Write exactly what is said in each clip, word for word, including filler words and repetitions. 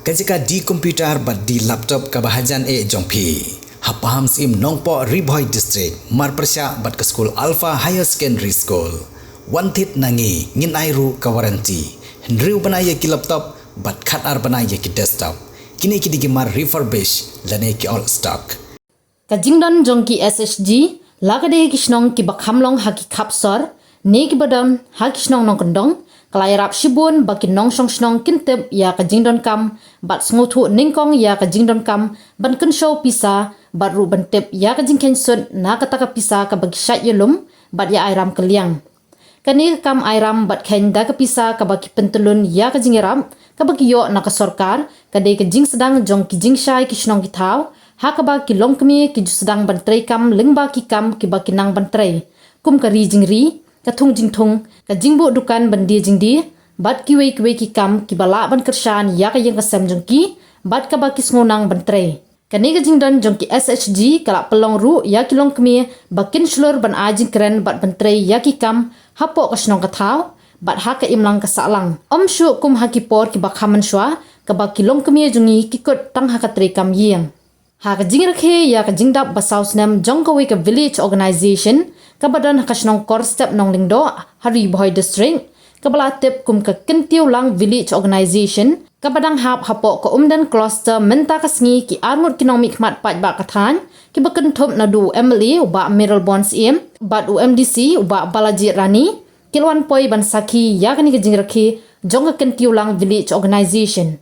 Ka jaka D computer bad D laptop kaba hajan eh jong phi. Ha Pahamsyiem Nongpoh, Ri Bhoi District, marpyrshah bad ka skul Alpha Higher Secondary School, wan thied na ngi, ngin ai ruh ka warranty. Hynriew bnai ïa ki laptop bad khatar bnai ïa ki desktop. Kine ki dei ki mar refurbish lane ki old stock. Ka jingdon jong ki SHG, la ka dei ki shnong kiba kham long ha ki khap sor ne kiba don ha ki shnong nongkyndong, ka la ïarap shibun ba ki nongshong shnong kin tip ïa ka jingdonkam bad sngewthuh nyngkong ïa ka jingdonkam ban kynshew pisa bad ruh ban tip ïa ka jingkheiñ sut na kata ka pisa kaba ki shait ïalum bad ïa ai ram kylliang. Kane ka kam ai ram bad kheiñ da ka pisa kaba ki pyntyllun ïa ka jingïarap kaba ki ïoh na ka sorkar, ka dei ka jingsdang jong ki jingshai ki shnong ki thaw, ha kaba ki longkmie ki ju sdang ban trei kam lyngba ki kam kiba ki nang ban trei, kum ka ri jingri, ka thung jingthung, ka jingbuh dukan ban die jingdie, bad kiwei kiwei ki kam kiba lah ban kyrshan ïa ka ïing ka sem jong ki bad kaba ki sngewbha ban trei. Kane ka jingdon jong ki SHG ka la pynlong ruh ïa ki longkmie ba kin shlur ban ai jingkren bad ban trei ïa ki kam hapoh ka shnong ka thaw bad ha ka imlang ka sahlang. Ym shuh kum ha ki por kiba kham mynshuwa kaba ki longkmie jong ngi ki kut tang ha ka treikam ïing. Ha ka jingrakhe ïa ka jingdap ba saw snem jong kawei ka village organization kaba don ha ka shnong Korstep Nonglyngdoh, ha Ri Bhoi District, kaba la tip kum ka Kyntiewlang Village Organization, kaba dang hap hapoh ka Umden Cluster mynta ka sngi, ki arngut ki nongmihkhmat paidbah ka thaiñ, kiba kynthup naduh u MLA u Bah Mayralborn Syiem bad u MDC u Bah Balajied Rani, ki la wan poi ban sakhi ïa kane ka jingrakhe jong ka Kyntiewlang Village Organization.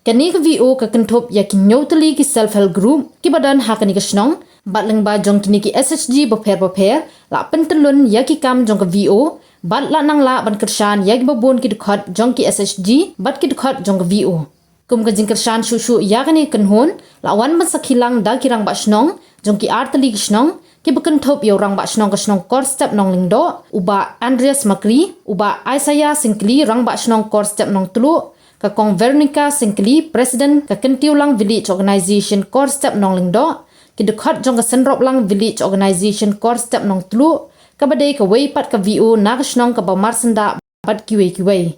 Kane ka VO ka kynthup ïa ki hynñiew tylli ki self help group kiba don ha kane ka shnong, bad lyngba jong kine ki SHG bapher bapher, la pyntyllun ïa ki kam jong ka VO, bad la nang lah ban kyrshan ïa kiba bun ki dkhot jong ki SHG bad ki dkhot jong ka VO. Kum ka jingkyrshan shuh shuh ïa kane ka kynhun, la wan ban sakhi lang da ki rangbah shnong jong ki ar tylli ki shnong, kiba kynthup ïa u rangbah shnong ka shnong Korstep Nonglyngdoh u Bah Andreas Makri, u Bah Isaiah Syngkli, rangbah shnong Korstep Nongtluh, ka Kong Veronica Syngkli, President ka Kyntiewlang Village Organization Korstep Nonglyngdoh, ki dkhot jong ka Synroplang Village Organization Korstep Nongtluh, kaba dei kawei pat ka VO na ka shnong kaba marsyndah bad kiwei kiwei.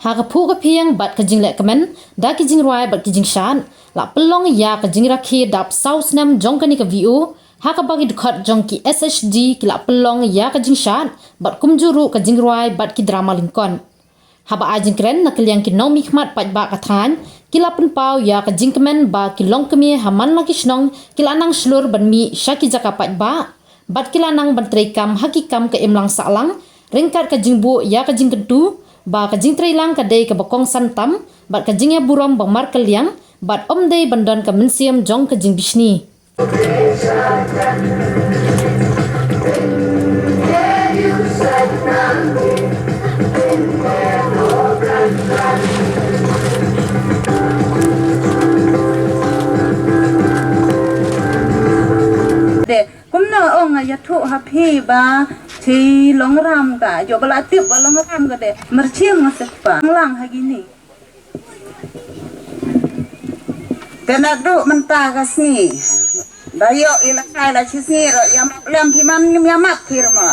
Ha ka phuh ka phieng bad ka jinglehkmen da ki jingrwai bad ki jingshad, la pynlong ïa ka jingrakhe dap saw snem jong kane ka VO, ha kaba ki dkhot jong ki SHG ki la pynlong ïa ka jingshad bad kumjuh ruh ka jingrwai bad ki drama lyngkot. Haba ai jingkren na ka liang ki nongmihkhmat paidbah ka thaiñ, ki la pynpaw ïa ka jingkmen ba ki longkmie ha man la ki shnong ki la nang shlur ban mih sha ki jaka paidbah, bad ki la nang ban treikam ha ki kam ka imlang sahlang, ryngkat ka jingbuh ïa ka jingkyntu ba ka jingtreilang ka dei kaba kongsan tam, bad ka jingïaburom ba markylliang, bad ym dei ban don ka mynsiem jong ka jingbishni. Kumno ong nga ïathuh ha phi ba chi long ram ka, ïoh ba la tip ba long ram ka de. Myrchiem nga sek pa. Lang ha kine. Te naduh mynta ka sngi. Ba ïoh i la kai la chi sngi ruh ïa map lem phi, man ngim ïa map phi ruh ma.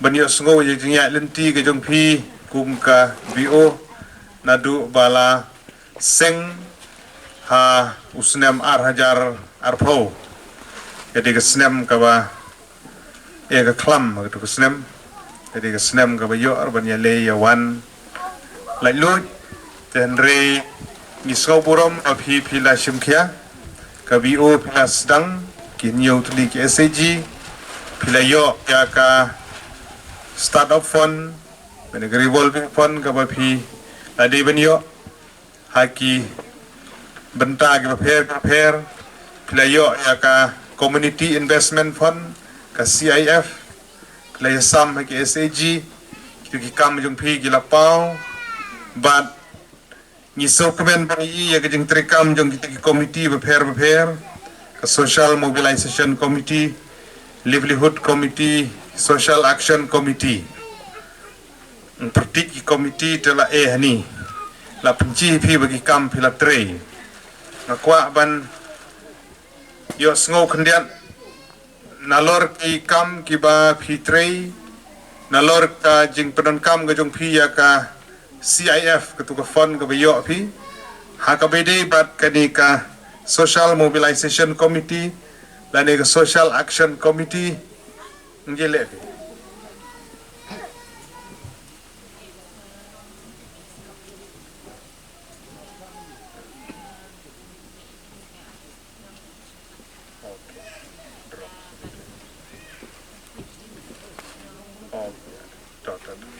Ban ïohsngew ïa ka jingïaid lynti ka jong phi kum ka VO naduh ba la seng ha u snem ar hajar arphew. Ka dei ka snem kaba, eh, ka khlam ha katu ka snem. Ka dei ka snem kaba ïoh ban ïaleh ïawan laitluid. Te hynrei ngi sngewburom ba phi, phi la shim khia. Ka VO phi la sdang, ki hynñiew tylli ki SHG, phi la ïoh ïa ka start up fund, bad ka revolving fund kaba phi la dei ban ïoh ha ki bynta kiba pher kiba pher. Phi la ïoh ïa ka Community Investment Fund, ka CIF, phi la ïasam ha ki SHG. Kitu ki kam jong phi ki la paw. Bad ngi sngewkmen ba ngi ïohi ïa ka jingtreikam jong kita ki komiti bapher bapher, Social Mobilization Committee, Livelihood Committee, Social Action Committee. Pyrthei ki committee te la eh hani. La pynchi phi ba ki kam phi la trei. Nga kwah ban ïohsngew khyndiat nalor ki kam kiba phi trei, nalor ka jingpyndonkam ka jong phi ïa ka C I F, katu ka fund kaba ïoh phi, ha kaba ïadei bad kane ka Social Mobilization Committee lane ka Social Action Committee. Ngi leh phi.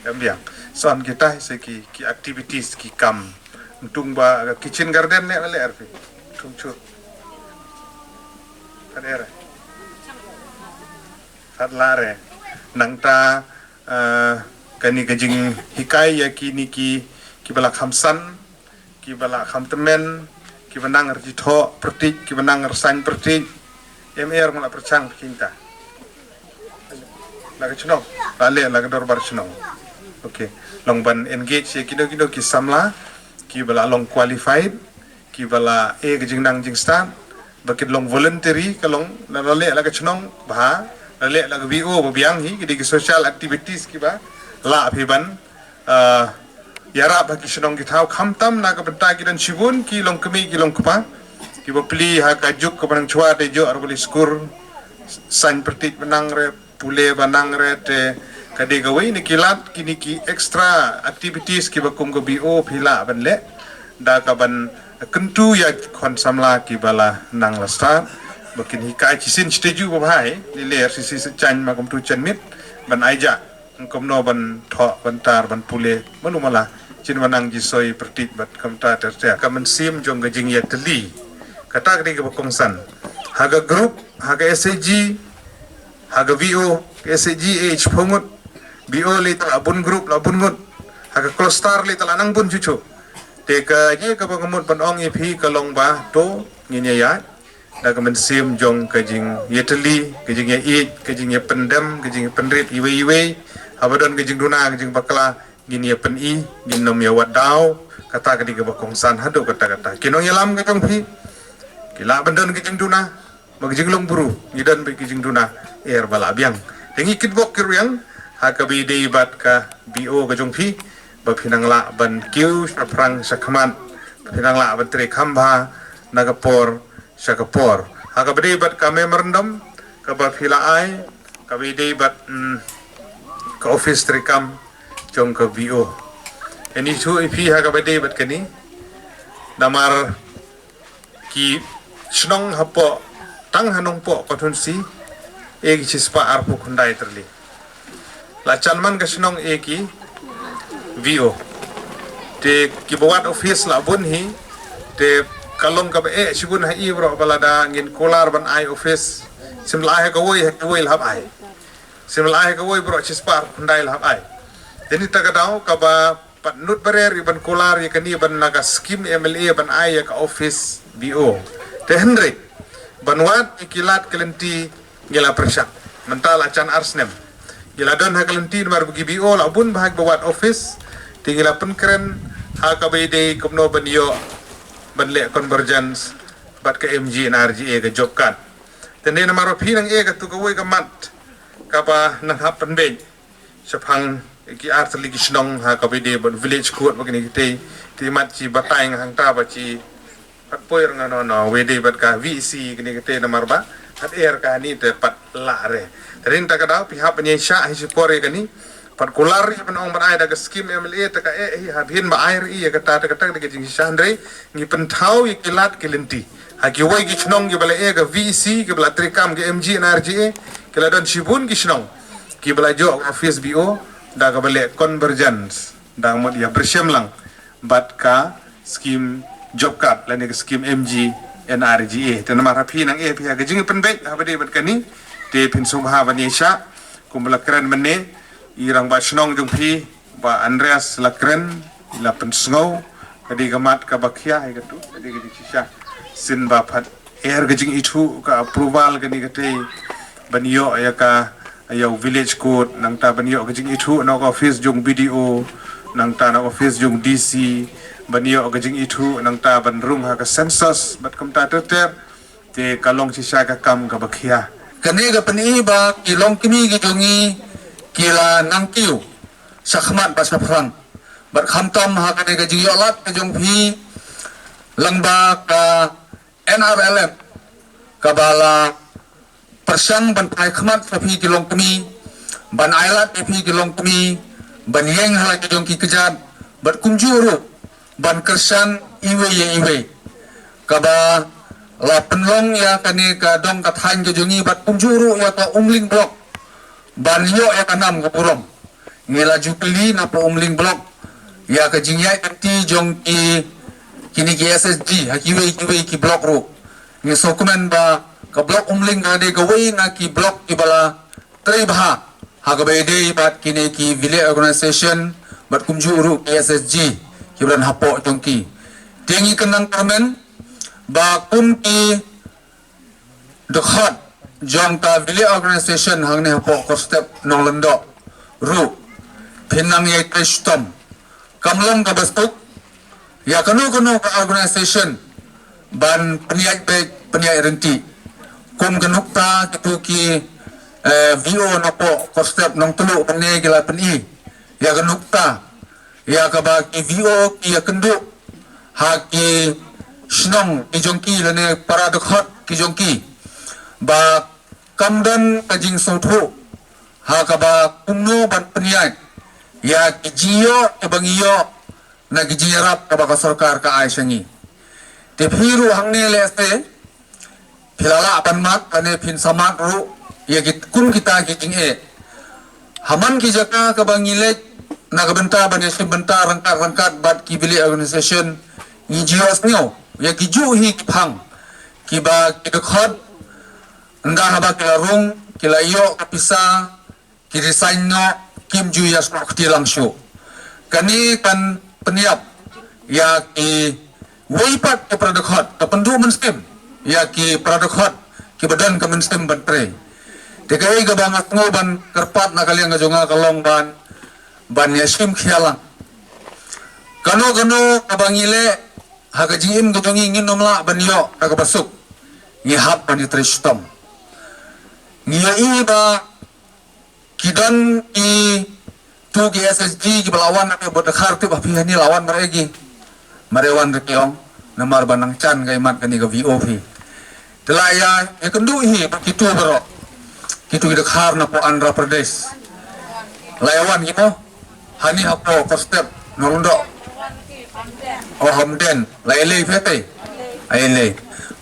Em biang. Son kita se ki, ki activities, ki kam. Tung ba kitchen garden ne le arfi. Tung chu. Kan era. Hat lare. Nangta, eh, kani ka jinghikai ïa kini ki, kiba la kham san, kiba la kham tymmen, kiba nang rjithoh pyrthei, kiba nang rsain pyrthei. Em er mula pyrchang pyrthei ta. La ka chnong, la leh la ka dorbar chnong. Okay. Long ban engage ïa kino kino ki samla, kiba la long qualified, kiba la eh ka jingnang jingstad, ba kin long voluntary, ka long la leh la ka chnong, ba la leh la ka V O ba biang hi, ki dei ki social activities kiba la phi ban, ah, ïarap ha ki shnong ki thaw, khamtam na ka bynta ki don shibun ki long kmie ki long kpa, kiba plie ha ka juk kaba nang chwa te jok ar bali skur, sain pyrthei ba nang re, pule ba nang re te, ka dei kawei na ki lad kini ki extra activities kiba kum ka V O phi lah ban leh da ka ban kyntu ïa ki khun samla kiba la nang la stad, ba kin hikai shisien shi taïew ba bha hi, lei lei ar shisha sa jan ma kumtu jan miet ban ai ja, kumno ban thoh, ban tar, ban pule, mano mala, shisien ba nang jisoi pyrthei bad kumta ter ter. Ka mynsiem jong ka jingïatylli, kata ka dei kaba kongsan. Ha ka group, ha ka S H G, ha ka V O, ka S H G eh shiphew ngut, V O lei ta la bun group, la bun ngut, ha ka cluster lei ta la nang bun chuchu. Te ka jingkaba nga mut ban ong ïa phi ka long ba to ngin ïa ïaid da ka mynsiem jong ka jingïatylli, ka jingïaieit, ka jingïapyndem, ka jingïapynrit iwei iwei. Haba don ka jingduna, ka jingbakla, ngin ïapyni, ngin nym ïawad daw. Kata ka dei kaba kongsan haduh katta katta. Ki nongïalam ka jong phi ki lah ban don ka jingduna, ba ka jinglong bru ngi don bad ka jingduna, eh ba lah biang. Te ngi kitbok kitrwiang ha kaba ïadei bad ka V O ka jong phi, ba phin nang lah ban kiew shaphrang shakhmat, phin nang lah ban trei kham bha na ka por sha ka por. Ha kaba ïadei bad ka memorandum kaba phi la ai, kaba ïadei bad, mm, ka office treikam jong ka V O. Ïa ni shu ïa phi ha kaba ïadei bad kani. Namar ki shnong hapoh, tang ha Nongpoh constituency, eh ki shispah arphew khyndai tylli. La jan man ka shnong eh ki V O. Te kiba wad office la bun hi, te ka long kaba eh shibun ha i baroh ba lada ngin kular ban ai office, shu la ai ha kawei, ha kawei la hap ai. Shu la ai ha kawei baroh shispah khyndai la hap ai. Te ni ta ka daw kaba pat nud barer ïa ban kular ïa kani ban na ka skim M L A ban ai ïa ka office V O. Te hynrei ban wad ïa ki lad ki lynti ngi la pyrshang. Mynta la jan ar snem. Ngi la don ha ka lynti namar ba ki V O la bun bha kiba wad office. Te ngi la pynkren ha kaba ïadei kumno ban ïoh ban leh convergence bad ka M G N R G A ka job card. Te ne namar ba phi nang eh katu kawei ka mat kaba nang hap pynbeit shaphang ki ar tylli ki shnong ha kaba ïadei bad village court bad kine kitei. Te mat shi batai nga hangta ba shi pat poi rnga no no, wei dei bad ka V E C kine kitei namar ba hat er kani te pat lah re. Te rin ta ka daw phi hap ban ïaishah hi shipor ïa kani. Pat kular ri ban ong ban ai da ka skim M L A te ka eh hi ha phin ba ai ri ïa kata te kata ka dei ka jingshisha, hynrei ngi pynthaw ïa ki lad ki lynti. Ha kiwei ki shnong kiba la eh ka V E C, kiba la treikam ka M G N R G A, ki la don shibun ki shnong kiba la joh ka office V O da kaba leh convergence da ka mut ïa pyrshang lang bad ka skim job card lane ka skim M G N R G A. Te namar ha phi nang eh phi ha ka jingpynbeit ha ba dei bad kani, te phin sngewbha ban ïaishah kumba la kren mynne. I rangbah shnong jong phi Bah Andreas la kren, la pynsngew, ka dei ka mat kaba khia hi katu, ka dei ka jingshisha. Shisien ba pat er ka jingithuh ka approval kane ka tei ban ïoh ïa ka ïa u village court, nangta ban ïoh ka jingithuh na ka office jong B D O, nangta na office jong D C, ban ïoh ka jingithuh, nangta ban rung ha ka census bad kumta ter ter. Te ka long shisha ka kam kaba khia. Kane ka pyni ba ki longkmie ki jong ngi ki la nang kiew shakhmat bad shaphrang. Bad khamtam ha kane ka jingïoh lad ka jong phi lyngba ka N R L M kaba la pyrshang ban phai khmat sha phi ki longkmie, ban ai lad ïa phi ki longkmie, ban ïeng ha la ki jong ki kjat, bad kumjuh ruh ban kyrshan iwei ïa iwei. Kaba la pynlong ïa kane ka dong ka thaiñ ka jong ngi bad kumjuh ruh ïa ka Umling Block ban ïoh ïa ka nam ka burom. Ngi la ju kylli na ka Umling Block ïa ka jingïaid lynti jong ki, kine ki S H G ha kiwei kiwei ki block ruh. Ngi sngewkmen ba ka block Umling ka dei kawei na ki block kiba la trei bha ha kaba ïadei bad kine ki village organisation bad kumjuh ruh ki S H G kiba don hapoh jong ki. Te ngi kynang kyrmen ba kum ki dkhot jong ka village organisation hangne hapoh Korstep Nonglyngdoh ruh phin nang ïai trei shitom. Kam long kaba suk ïa kano kano ka organisation ban pynïaid beit pynïaid ryntih. Kum ka nukta kitu ki, eh, V O napoh Korstep Nongtluh mynne ki la pyni ïa ka nukta ïa kaba ki V O ki ïakynduh ha ki shnong ki jong ki lane para dkhot ki jong ki ba kam don ka jingsngewthuh ha kaba kumno ban pynïaid ïa ki jingïoh kiba ngi ïoh na ki jingïarap kaba ka sorkar ka ai sha ngi. Te phi ruh hangne lehse phi la lah ban mad lane phin sa mad ruh ïa ki kum kita ki jingeh. Ha man ki jaka kaba ngi leit na ka bynta ban ïashim bynta ryngkat ryngkat bad ki village organisation, ngi ju ïohsngew ïa kijuh hi ki phang kiba ki dkhot ynda haba ki la rung ki la ïoh ka pisa, ki resign noh, kim ju ïasnoh kti lang shuh. Kane kan pynïap ïa kiwei pat ki para dkhot, ka pynduh mynsiem ïa ki para dkhot kiba don ka mynsiem ban trei. Te kaei kaba nga sngew ban kyrpad na ka liang ka jong nga ka long ban, ban ïashim khia lang. Kano kano kaba ngi leh ha ka jingim ka jong ngi, ngin ym lah ban ïoh da kaba suk. Ngi hap ban ïatrei shitom. Ngi ïohi ba ki don kitu ki S H G kiba la wan, ïa ba dkhar tip ha phi hangne la wan mareh ki. Mareh wan re ki ong, namar ba nang jan ka imat kane ka V O phi. Te la ïa, ïakynduh hi ba kitu baroh, kitu ki dkhar napoh Andhra Pradesh la ïa wan ki mo. Hani hapoh Korstep Nonglyngdoh, o Hamden, la ïalei phi te? Ïalei.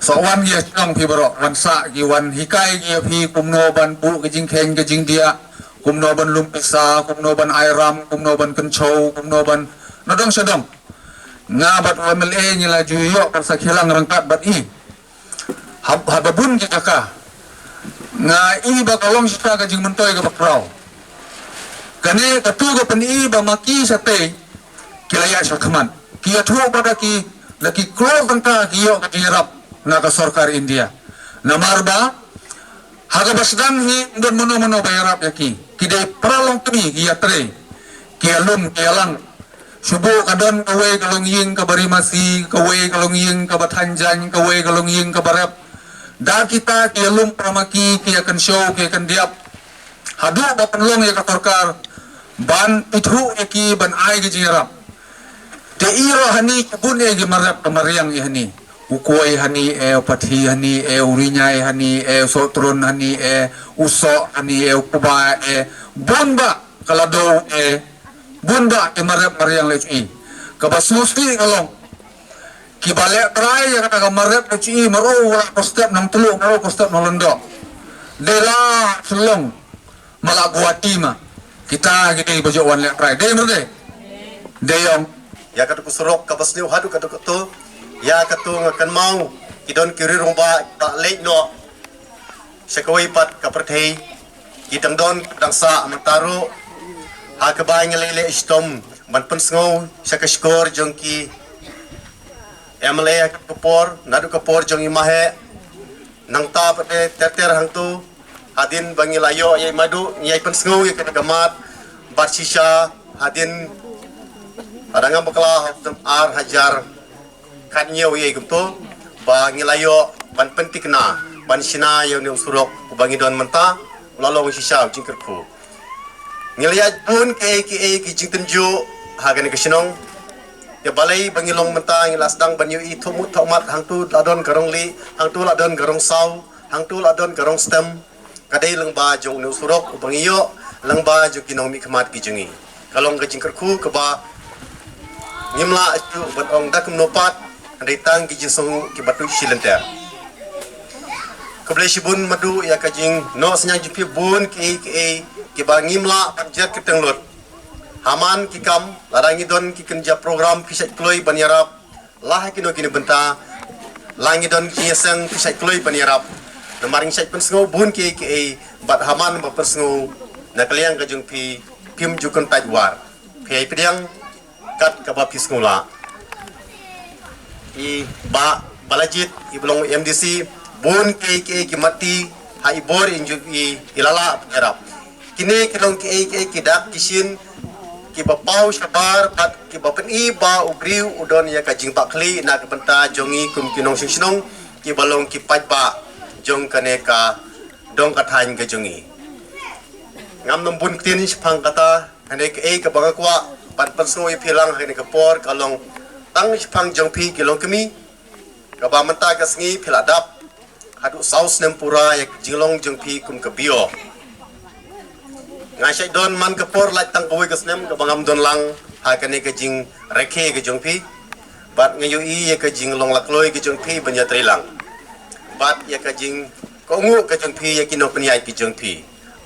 Sa wan ki ïa shnong phi baroh, wan sah ki, wan hikai ki ïa phi kumno ban buh ka jingkheiñ ka jingdiah, kumno ban lum pisa, kumno ban ai ram, kumno ban kynchew, kumno ban nadong shadong. Nga bad u M L A ngi la ju ïoh ban sa khie lang ryngkat bad i ha, ha babun ki jaka. Nga i ba ka long shisha ka jingmyntoi kaba khraw. Kane katu ka pyni ba ma ki shatei ki la ïaid shakhmat, ki ïathuh ba da ki, da ki klur tyngka ki ïoh ka jingïarap na ka sorkar India. Namar ba ha kaba sdang hi ym don mano mano ba ïarap ïa ki. Ki dei para longkmie ki ïatrei, ki ïalum ki ïalang. Shu buh ka don kawei ka longïing kaba ri masi, kawei ka longïing kaba thaiñ jaiñ, kawei ka longïing kaba rep. Da kita ki ïalum para ma ki, ki ïakynchew, ki ïakyndiap. Haduh ba pynlong ïa ka sorkar ban ithuh ïa ki ban ai ka jingïarap. Te i ruh hani ki bun eh ki marep ka mariang i hani. U Kuai hani eh, u Pathi hani eh, u Riñai hani eh, u Sohtrun hani eh, u Soh hani eh, u Kuba eh, bun bah ka Lado eh, bun bah ki marep mariang leh shuh i. Kaba sngewsih ka long kiba leh trai ïa kata ka marep leh shuh i, maro u la Korstep Nongtluh, maro Korstep Nonglyngdoh. Dei la Shillong, ma la Guwahati ma. Kita ki dei ba ju wan leh trai. Dei mar dei? Dei ong. Ïa katu ka surok kaba sniew haduh katu katu. Ïa katu nga kynmaw ki don ki ri rangbah ba leit noh sha kawei pat ka pyrthei. Ki dang don dang sah mynta ruh. Ha kaba ngi leh leh shitom ban pynsngew sha ka shkor jong ki M L A ha ka por, naduh ka por jong i Maheh, Nangta pat ter ter hangto, hadien ba ngi la ïoh ïa i Madu, ngi ïai pynsngew ïa ka mat bad shisha hadien, lada ngam bakla, ha u snem ar hajar khathynñiew ïa kumto, ba ngi la ïoh ban pynthikna, ban shna ïa une u surok uba ngi don mynta, u la long shisha u jingkyrkhu. Ngi la ïaid bun kiei kiei ki jingtynjuh ha kane ka shnong. Te balei ba ngi long mynta, ngi la sdang ban ïohi thoh mut thoh mat, hangto la don ka rong lieh, hangto la don ka rong saw, hangto la don ka rong stem. Ka dei lyngba jong une u surok uba ngi ïoh lyngba jong ki nongmihkhmat ki jong ngi. Ka long ka jingkyrkhu kaba ngim lah shuh ban ong da kumno pat, hynrei tang ki jingsngew kiba tuid shi lynter. Khublei shibun Madu ïa ka jingnoh synñiang jong phi, bun kiei kiei kiba ngim lah ban jer kyrteng lut. Ha man ki kam, lada ngi don ki kynja program phi shait kloi ban ïarap, la ha kino kino bynta, la ngi don ki jingïaseng phi shait kloi ban ïarap. Namar ngi shait pynsngew bun kiei kiei, bad ha man ba pynsngew na ka liang ka jong phi, phim ju kyntait war. Phi ïai pdiang kat kaba phi sngew lah. I Bah Balajied, iba long M D C, bun kiei kiei ki matti ha i bor i ju i, i la lah ban ïarap. Kine ki long kiei kiei ki dak ki shin kiba paw shabar bad kiba pyni ba u briew u don ïa ka jingbakla na ka bynta jong ngi kum ki nongshong shnong, kiba long ki paidbah jong kane ka dong ka thaiñ ka jong ngi. Ngam nym bun ktien shaphang kata, hynrei kaei kaba nga kwah ban pynsngew ïa phi lang ha kane ka por ka long tang shaphang jong phi ki longkmie, kaba mynta ka sngi phi la dap haduh saw snem pura ïa ka jinglong jong phi kum ka B O. Nga shait don man ka por lait tang kawei ka snem kaba ngam don lang ha kane ka jingrakhe ka jong phi. Bad nga ïohi ïa ka jinglong lakloi ka jong phi ban ïatrei lang, bad ïa ka jingkohnguh ka jong phi ïa ki nongpynïaid ka jong phi.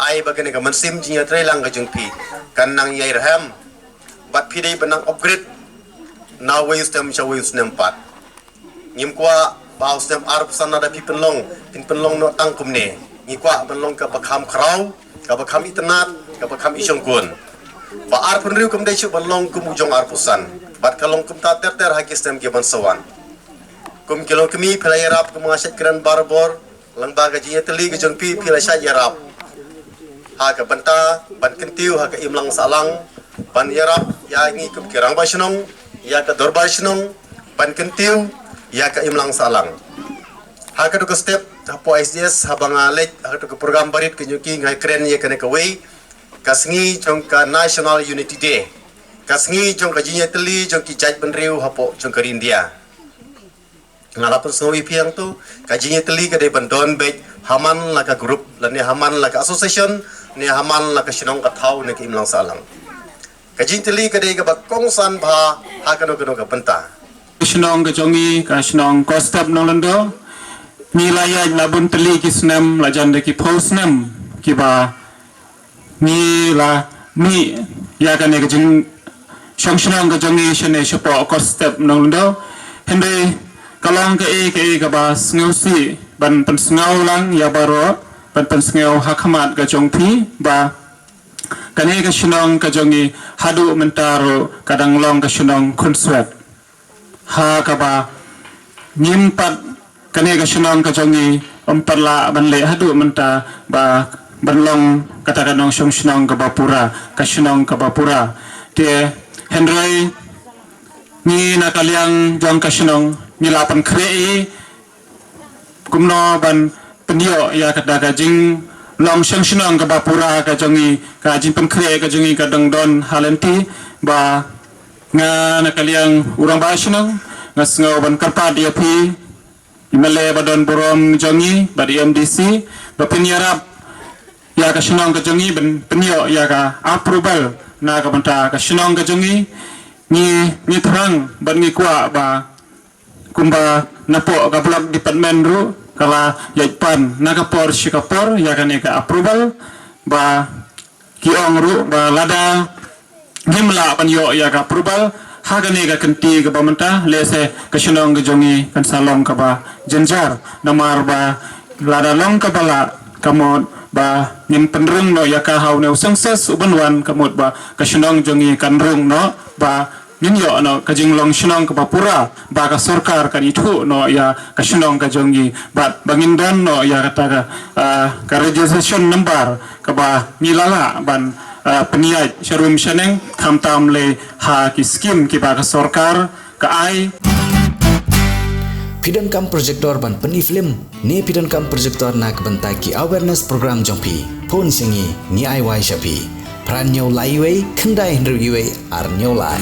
Ai ba kane ka mynsiem jingïatrei lang ka jong phi kan nang ïai rhem, bad phi dei ban nang upgrade na wei u snem sha wei u snem pat. Ngim kwah ba u snem arphew san lada phi pynlong, phin pynlong noh tang kumne. Ngi kwah ban long kaba kham khraw, kaba kham itynnad, kaba kham ishongkun. Ba arphew hynriew kam dei shuh ban long kum u jong arphew san. Bad ka long kumta ter ter ha ki snem ki ban sa wan. Kum ki longkmie phi la ïarap, kum nga shait kren barabor, lyngba ka jingïatylli ka jong phi, phi la shait ïarap ha ka bynta ban kyntiew ha ka imlang sahlang, ban ïarap ïa ngi kum ki rangbah shnong, ïa ka dorbar shnong, ban kyntiew ïa ka imlang sahlang. Ha kato ka step, hapoh I C D S, haba nga leit ha kato ka program barit ka jong ki, nga kren ïa kane kawei ka sngi jong ka National Unity Day, ka sngi jong ka jingïatylli jong ki jaitbynriew hapoh jong ka ri India. Nga la pynsngew ïa phi hangto, ka jingïatylli ka dei ban don beit ha man la ka group, lane ha man la ka association, ne ha man la ka shnong ka thaw ne ka imlang sahlang. Ka jingïatylli ka dei kaba kongsan bha ha kano kano ka bynta. Shnong ka jong ngi, ka shnong Kostep Nonglyndo, ngi la ïaid la bun tylli ki snem, la jan da ki phew snem kiba ngi la mih ïa kane ka jingshong shnong ka jong ngi shane shapoh Kostep Nonglyndo. Hynrei ka long kaei kaei kaba sngewsih ban pynsngew lang ïa baroh, ban pynsngew ha khmat ka jong phi ba kane ka shnong ka jong ngi haduh mynta ruh ka dang long ka shnong khunswet. Ha kaba ngim pat, kane ka shnong ka jong ngi ym pat lah ban leh haduh mynta ba ban long kata ka nongshong shnong kaba pura, ka shnong kaba pura. Te hynrei ngi na ka liang jong ka shnong ngi la pynkhreh ïa kumno ban pynïoh ïa kata ka jinglong shong shnong kaba pura ka jong ngi, ka jingpynkhreh ka jong ngi ka dang don ha lynti. Ba nga na ka liang u rangbah shnong nga sngew ban kyrpad ïa phi, i M L A ba don burom jong ngi bad i M D C, ba phin ïarap ïa ka shnong ka jong ngi ban pynïoh ïa ka approval na ka bynta ka shnong ka jong ngi. Ngi, ngi thrang bad ngi kwah ba kumba napoh ka block department ruh ka la ïaid pan na ka por sha ka por ïa kane ka approval, ba ki ong ruh ba lada ngim lah ban ïoh ïa ka approval ha kane ka kynti kaba mynta, lehse ka shnong ka jong ngi kan sa long kaba jynjar. Namar ba lada long kaba lah, ka mut ba ngin pynrung noh ïa ka ha une u census u ban wan, ka mut ba ka shnong jong ngi kan rung noh ba ngin ïoh noh ka jinglong shnong kaba pura, ba ka sorkar kan ithuh noh ïa ka shnong ka jong ngi, bad ba ngin don noh ïa kata ka, ah, ka registration number kaba ngi lah lah ban, ah, pynïaid sharum shaneng, khamtam lei ha ki skim kiba ka sorkar ka ai. Phi donkam projector ban pyni film ne phi donkam projector na ka bynta ki awareness program jong phi? Phone sha ngi, ngi ai wai sha phi. Phra hynñiew lai wei, khyndai hynriew wei, ar hynñiew lai.